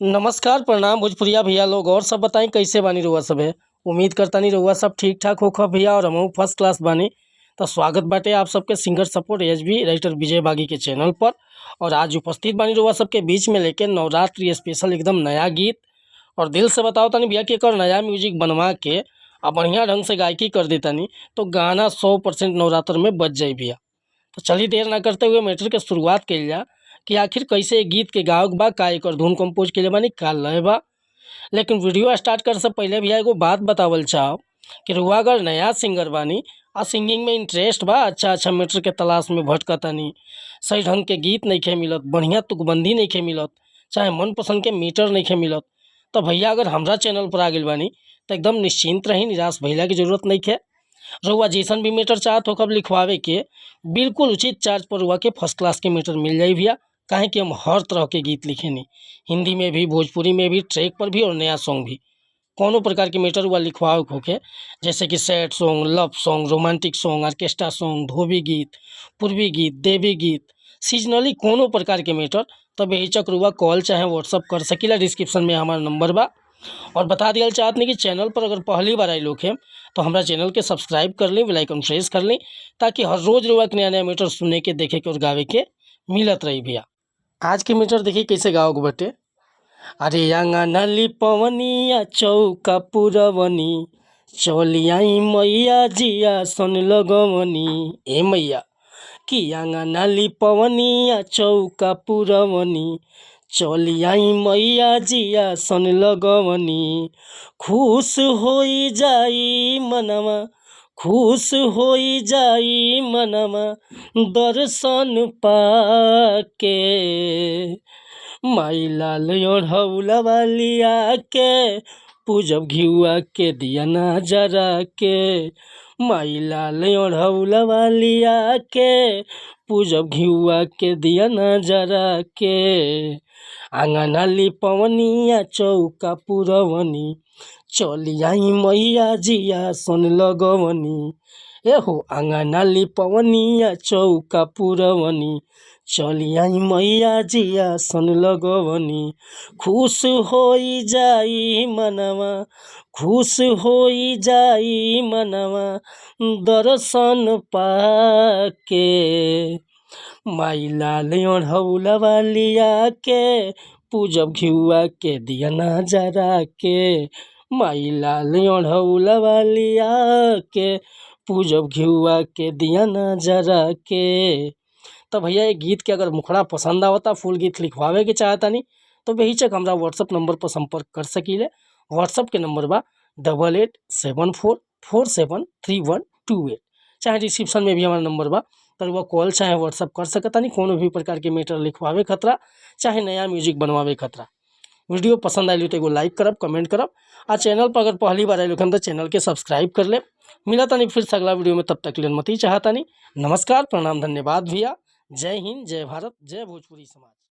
नमस्कार, प्रणाम भोजपुरिया भैया लोग। और सब बताई, कैसे बानी रउआ सभे? उम्मीद करतानी रउआ सब ठीक ठाक होखब भैया और हमहू फर्स्ट क्लास बानी। तो स्वागत बाटे आप सबके singer support HB writer Vijay Baghi के चैनल पर। और आज उपस्थित बानी रउआ सबके बीच में लेके नवरात्रि स्पेशल एकदम नया गीत। और दिल से बताओ तनी भैया कि एकर नया म्यूजिक बनवा के आ बढ़िया ढंग से गायकी कर देतानी तो गाना 100% नवरात्र में बज जाई भैया। तो चलिए, देर ना करते हुए मैटर के शुरुआत कइल जा कि आखिर कैसे गीत के गायक बा, का एकर धुन कंपोज कइले बानी, का लय बा। लेकिन वीडियो स्टार्ट करे से पहले भैया एगो बात बतावल चाहब कि रउआ अगर नया सिंगर बानी आ सिंगिंग में इंटरेस्ट बा, अच्छा अच्छा मैटर के तलाश में भटकतानी, सही ढंग के गीत नइखे मिलत, बढ़िया तुकबंदी नइखे मिलत, चाहे मनपसंद के मीटर नइखे मिलत, तो भैया अगर हमरा चैनल पर आ गइल बानी तो एकदम निश्चिंत रही, निराश भइला के जरूरत नइखे। रउआ जैसन भी मीटर चाहत होखब लिखवावे के, बिल्कुल उचित चार्ज पर रउआ के फर्स्ट क्लास के मीटर मिल जाई भैया। काहे कि हम हर तरह के गीत लिखेनी, हिंदी में भी, भोजपुरी में भी, ट्रैक पर भी और नया सॉन्ग भी। कौनो प्रकार के मीटर रउआ लिखवावे के होखे, जैसे कि sad song, love song, romantic song, orchestra song, धोबी गीत, पूर्वी गीत, देवी गीत, सीजनली कोनो प्रकार के मीटर, तब बेहिचक रउआ कॉल चाहे व्हाट्सअप कर सकीला। डिस्क्रिप्शन में हमार नंबर बा। और बता दियल चाहत नहीं कि चैनल पर अगर पहली बार आए लोग हैं तो हमारा चैनल के सब्सक्राइब कर ली, बेल आइकन प्रेस कर ली, ताकि हर रोज़ रउआ के नया नया मीटर सुने के, देखे के और गावे के मिलत रही भैया। आज के मीटर देखिए कैसे गाओ के बटे। अरे अंगना लिपवनिया चौका पुरवनी, चली आई मैया जिया सन लगवनी। ए मैया कि अंगना लिपवनिया चौका पुरवनी, चली आई मैया जिया सन लगवनी। खुश होई जाई मनवा, खुश होई जाई मनवा दर्शन पाके, माई लाल ओढ़ौलवा लिया के पूजब घिउआ के दिया ना जरा के। माई लाल ओढ़ौलवा लिया के पूजब घिउआ के दिया ना जरा के। आंगना लिपवनिया चौका पुरवनी, चली आई मैया जिया सन लगवनी। एहो आंगना लिपवनिया चौका पुरवनी, चली आई मैया जिया सन लगवनी। खुश होई जाई मनवा, खुश होई जाई मनवा दर्शन पाके, माई लाल ओढ़ौलवा लिया के पूजब घिउआ के दिया ना जरा के। माई लाल ओढ़ौलवा लिया के पूजब घिउआ के दिया ना जरा के। तो भैया ये गीत के अगर मुखड़ा पसंद आवता, फुल गीत लिखवावे के चाहतानी, तो बेहिचक हमरा व्हाट्सअप नंबर पर संपर्क कर सकीले। व्हाट्सअप के नंबर बा 8874473128। चाहे डिस्क्रिप्शन में भी हमारा नंबर बा, तो वह कॉल चाहे व्हाट्सअप कर सकतानी कोनो भी प्रकार के मैटर लिखवावे खतरा, चाहे नया म्यूजिक बनवावे खतरा। वीडियो पसंद आयल तो एगो लाइक करब, कमेंट करब आ चैनल पर अगर पहली बार आयल तो चैनल के सब्सक्राइब कर ले। मिला तानी फिर से अगला वीडियो में, तब तक के लिए अनुमति चाहतानी। नमस्कार, प्रणाम, धन्यवाद भैया। जय हिंद, जय भारत, जय भोजपुरी समाज।